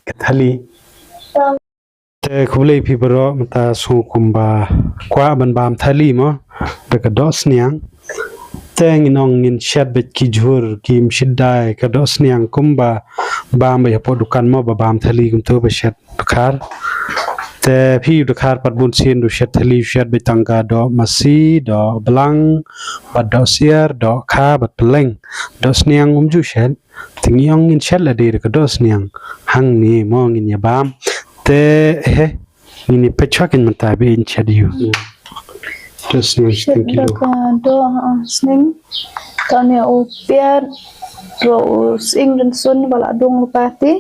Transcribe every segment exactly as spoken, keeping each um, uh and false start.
ka thali. Te khublei phi baroh, mynta sngew kumba kwah ban bam thali mo da ka dohsniang. Te ngin ong ngin shet beit ki jhur, kim shet dai, ka dohsniang kumba bam beit hapoh dukan mo, ba bam thali kumto ba shet dkhar. Te phi u dkhar pat bun sien, u shet thali, u shet beit tang ka doh masi, doh blang, bad doh syiar, doh kha, bad pylleng. Dohsniang um ju shet. Te ngi ong ngin shet lade da ka dohsniang hangne mo, ngin ïa bam. Te he, ngin ïa peit shuwa kein mynta ba in shet ïa u dohsniang. Shet shiteng da kilo ka doh, ha, sniang. Kane u piat, ruh u sying rynsun ba la dung lypa te.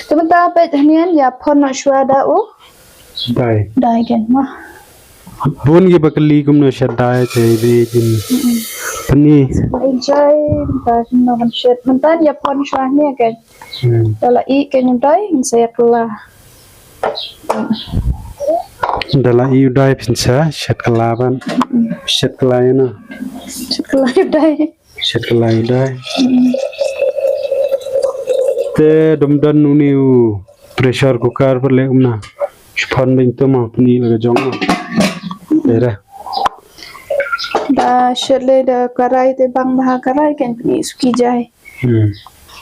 Te mynta peit hangne ïa phon noh shuwa da u dai. Dai kein mo. Bun kiba kylli kumno shet dai, te ba in pyni. Ba in jai, mynta kumno ban shet. Mynta ïa phon shuwa hangne kein. Hmm. Da la ih kein u dai, ngin sa ïa kylla. Da la ih u dai phin sa shet kylla ban. Shet kylla ïa no. Shet kylla ïa u dai. Shet kylla ïa u dai. Te dum don une u pressure cooker pat leh kumno. Shu phon beit to mo, pyni la ka jong mo. Te da. Da shet leh da karai te bang bha karai kein pyni suki jai. Hmm.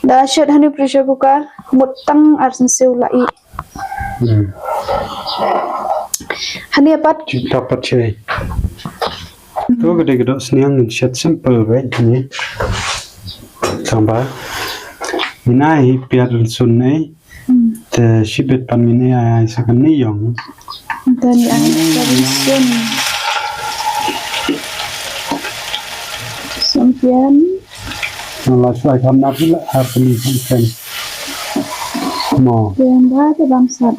Da shet hangne pressure cooker, mut tang ar sien siew la ih. Hmm. Hangne pat. Kita pat shet. To ka dei ka dohsniang ngin shet simple beit hangne. Tang ba. Ngin ai hi piat rynsun ne. Hmm. Te shibit pat ngin ai sa kane ïong. Te ngin ai sa rynsun. Sngewthuh. Nga la shu ai kham nap hi la, ar tylli sngewthuh. Mo. Te ynda te bam sat.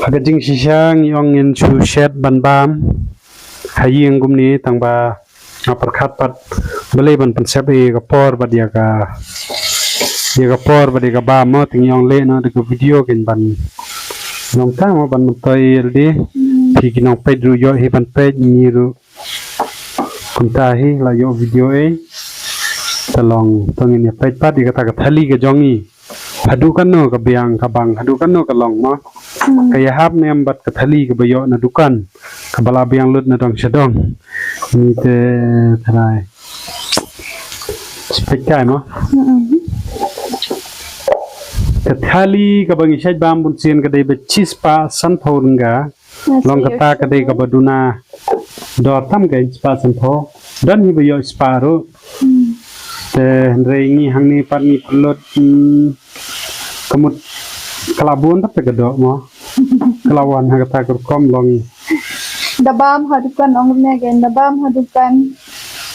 Ha ka jingshisha ngi ong ngin shu shet ban bam ha ïing kumne, tang ba nga pyrkhat pat balei ban pynsep ïa ka por bad ïa ka, ïa ka por bad ïa ka bam mo, te ngi ong leh noh da ka video kein ban nongta mo ban myntoi ïa lade. Hmm. Phi ki nongpeit ruh ïoh hi ban peit, ngi ruh kumta hi la ïoh video ei. Te long to ngin ïa peit pat ïa kata ka thali ka jong ngi. Haduh katno ka biang ka bang, haduh katno ka long mo. Hmm. Ka ïahap ne em bad ka thali kaba ïoh na dukan, kaba la biang lut na dong sha dong. Ngi te trai. Spek kai mo. Hmm. Ka thali kaba ngi shait bam bun sien ka dei ba shispah sanphew tyngka. Long kata ka dei kaba duna dor tam ka shispah sanphew. Don hi ba ïoh shispah ruh. Hmm. Te hynrei ngi hangne pat ngi pynlut, hmm, ka mut ka la bun tap te ka doh mo. Ka la wan ha kata ka rukom long. Da bam ha dukan ong ne gen, da bam ha dukan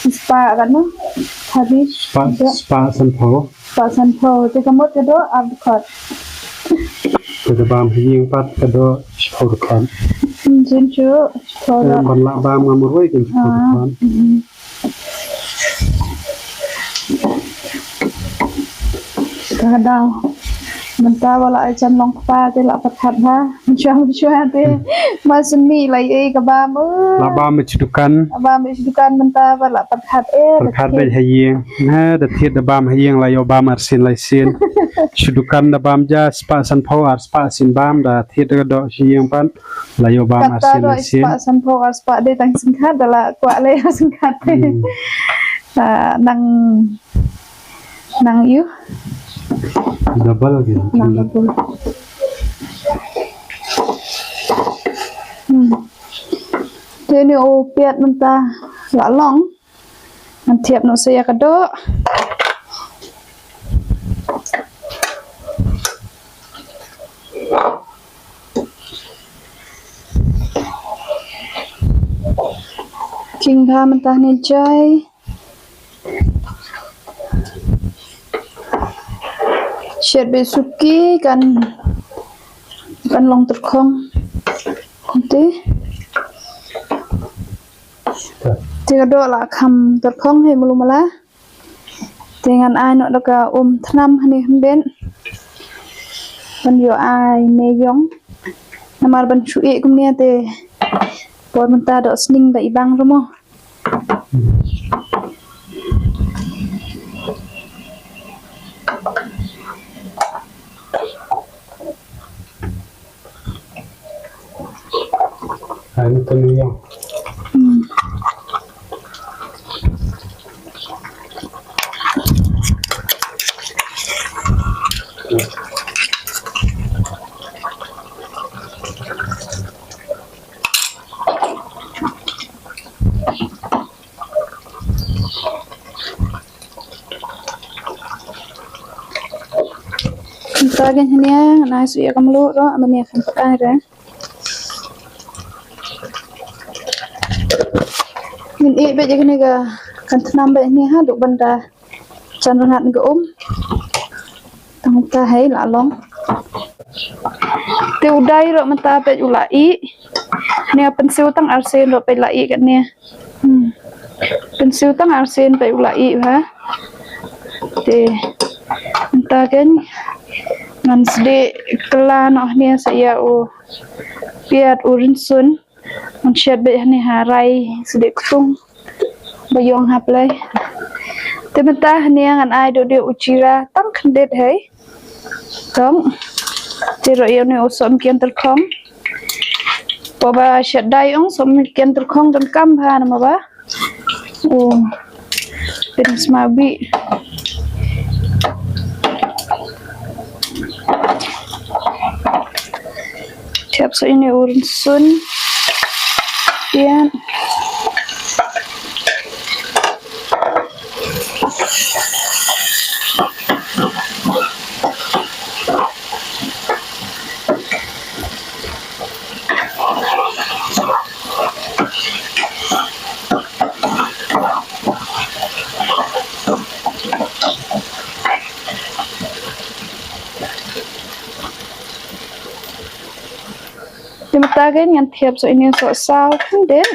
shispah kan mo. Habis. Shispah, shispah sanphew. Shispah sanphew, te ka mut ka doh ar dkhot. Te da bam ha ïing pat ka doh shiphew dkhot. Hmm, jin shu, shiphew dkhot. Ban lah bam nga marwei kan shiphew dkhot. Hmm. Ka daw. Mynta ba la ai jan long kpa te la pyrkhat ha. Mynshwa mynshwa te. Hmm. Ma syn mih la ïoh ka bam. La bam sha dukan. La bam sha dukan mynta ba la pyrkhat eh. Pyrkhat beit ha ïing. Ha, da thied da bam ha ïing la ïoh bam arsien laisien. Sha dukan da bam ja spah sanphew ar spah sien bam, da thied da ka doh sha ïing pat la ïoh bam arsien laisien. Spah sanphew ar spah dei tang sngewkhat da la kwah leh sngewkhat. Hmm. Ah, nang, nang ïu. Double ke. Nang double. Hmm. Te ne u piat mynta la long. Ngan thiap noh sa ïa ka doh. King bha mynta ne jai. Shet beit suki kan, kan long tyrkhong. Te. Te ka doh la kham tyrkhong hi mulu mala. Te ngan ai noh da ka um thnam hani khyndiat. Ban ïoh ai ne ïong. Namar ban shu ïeh kumne te por mynta doh sning da i bang ruh mo. Hai, ni tani yang. Mynta ka hynne nga ai shuh ïa ka mluh ruh, mynne kan pakai re. Ngin ïeh beit ïa kane ka, kan thnam beit hynne ha, duk ban da jan rngat ka um. Tang ta hei la long. Te u dai ruh mynta peit u la ih. Ne pynsiew tang arsien ruh peit la ih katne. Hmm. Pynsiew tang arsien peit u la ih ha. Te mynta kan ngan sdie kylla noh ne sa ïa u piat u rynsun. Ngan shet beit hane ha rai sdie ktung. Ba ïong ha plei. Te mynta hane ngan ai dode u jira tang khyndiat hei. Tang. Te ruh ïa une u sohmynken tyrkhong. Ba ba shet dai ong sohmynken tyrkhong donkam bha namar ba u pynsma bih. Thiap sa ine u rynsun. Ïa. Te mynta ka ngan thiap sa ine sohsaw khyndiat.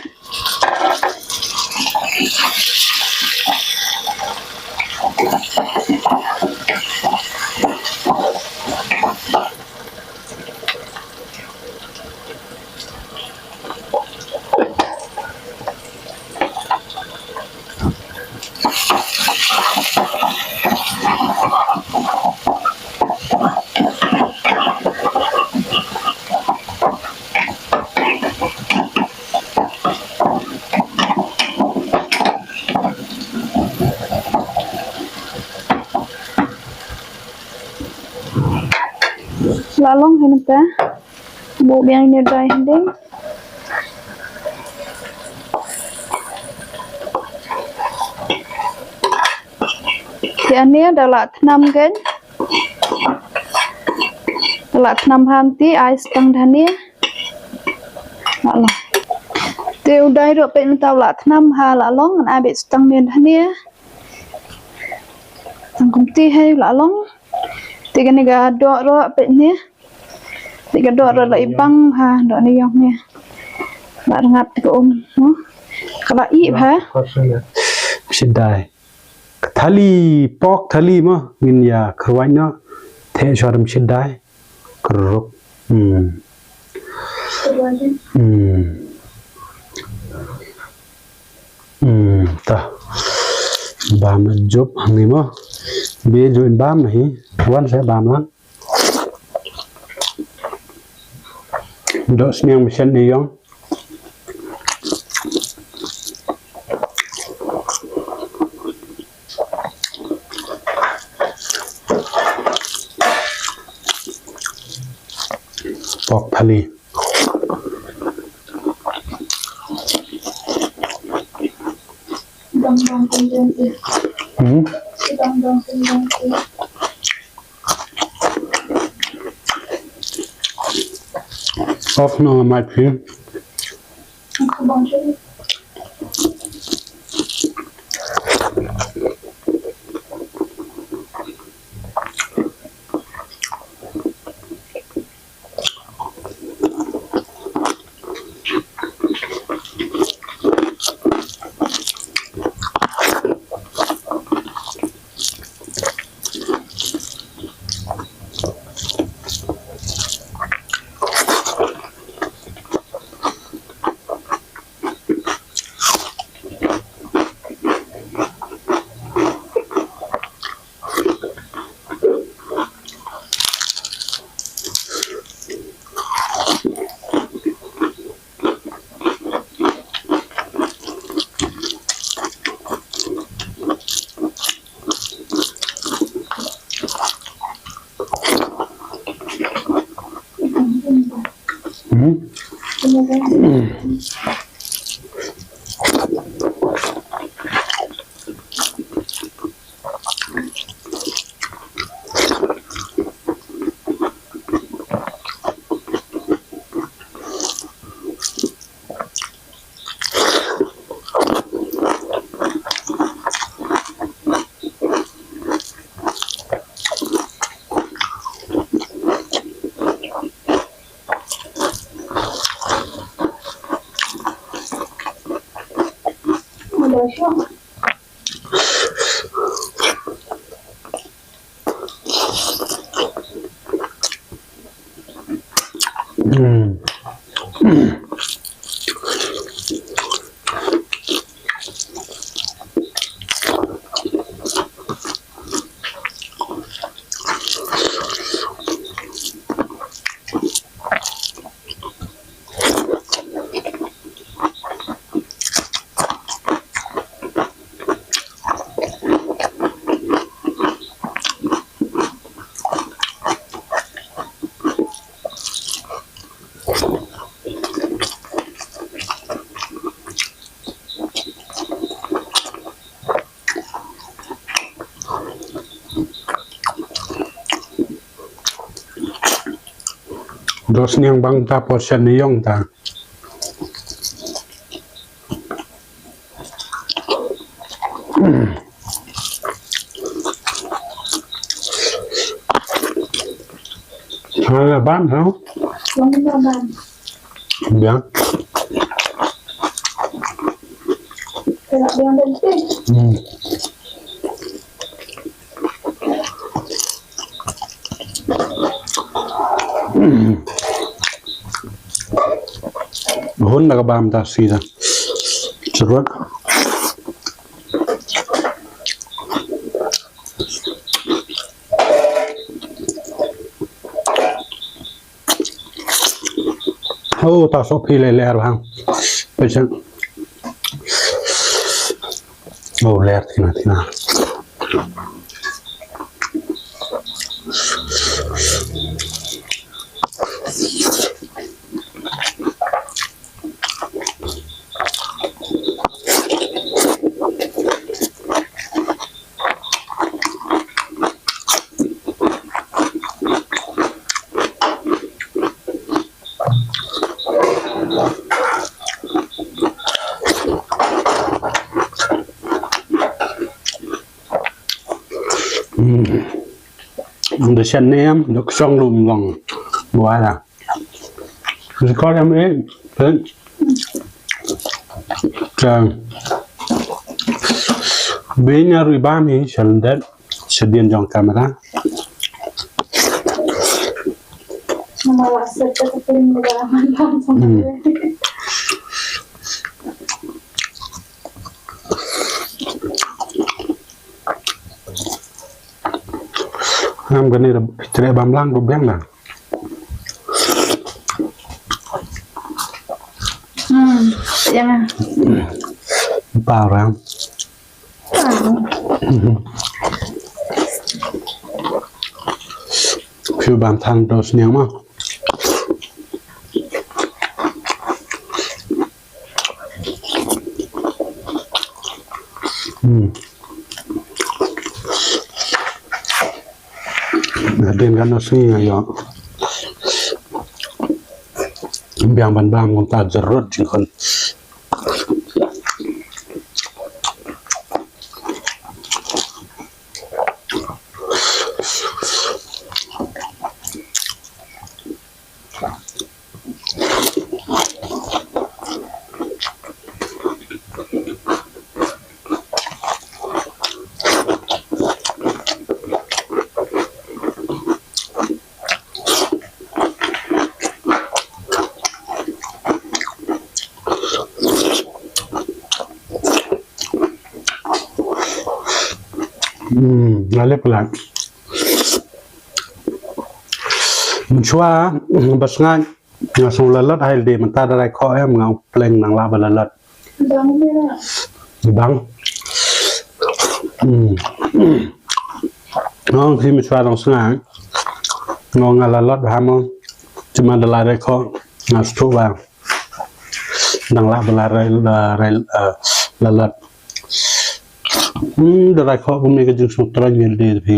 La long hi mynta. Buh biang ine dry hynrei. Te ane da la thnam kan. Da la thnam ham te ai stang da ane. La long. Te u dai ruh peit mynta u la thnam ha la long ngan ai beit stang ne da ane. Tang kumti hei la long. Te kane ka doh ruh peit ne. Te ka doh ruh la i bang ha doh ne ïong ne. La rngat ka um. Ka la i bha. Shidai. Ka thali, pork thali mo ngin ïa kyrwai noh. Te shuwa dam shidai. Kyruk. Hmm. Hmm. Hmm, ta. Bam jup hangne mo. Be juin bam nahi. Wan sa bam lang. Doh sniang bshen ne ïong. Pork thali. Hmm? Off no might be. Dos niang bang ta por shen ni yong ta. Hala ban, ha? Biang. Hmm. Hun na ka bam ta sida. Cerut. Oh, ta sop hi le ler bang. Pecah. Oh, ler tina tina. Hmm. Da shen ne em, da ksong lum long. Wala. Record em eh, eh. Ka. Bini arui bam hi, shen det. Shadien jong kamera. Hmm. Ngam gani da tre bam lang ko biang da. Hmm, ya. Parang. Phi bam thang dos niang ma. Hmm. Hadien kan nos ni ayo. Biang ban bam kumta jerut jingkon. Hmm, la leh palat. Mynshuwa, ba sngaid, nga sngew lalot ha ïalade, mynta da rai khoh em, nga pleng nang lah ba lalot. Bang. Hmm. Nga ong phi mynshuwa dang sngaid. Nga ong nga lalot bha mo. Te ma da la rai khoh, nga sngewthuh ba. Nang lah ba la rai, la rai, eh, la lat. Hmm, da rai kho kumne ka jingsngewthuh ngi de phi.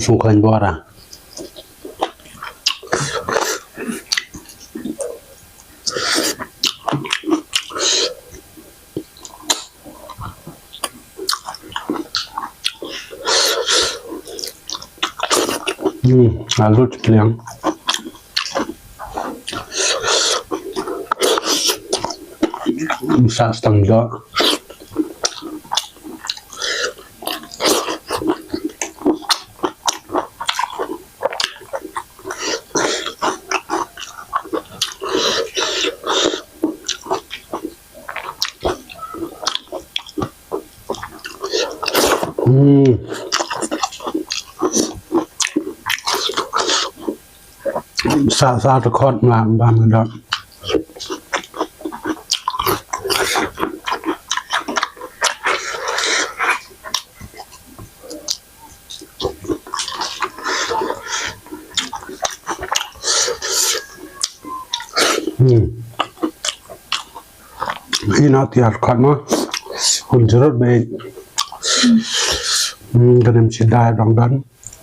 Sngewkhlaiñ bora. Hmm, alut pliang. Sa stang jo. Hmm. Sa, sa ta khot ma bam ka dot. Hmm. Ina tiar khot ma. Hun jurut be. Hmm, ka nem si dai dong dan.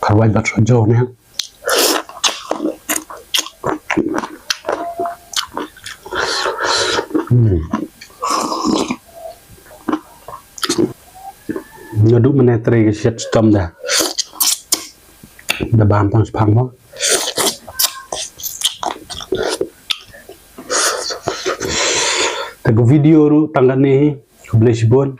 Kharwai bat sa jo ne. Hmm. Naduh mynne trei ka shiat shitom da. Da bam tang shipang mo. Te ka video ruh tang kane hi. Khublei shibun.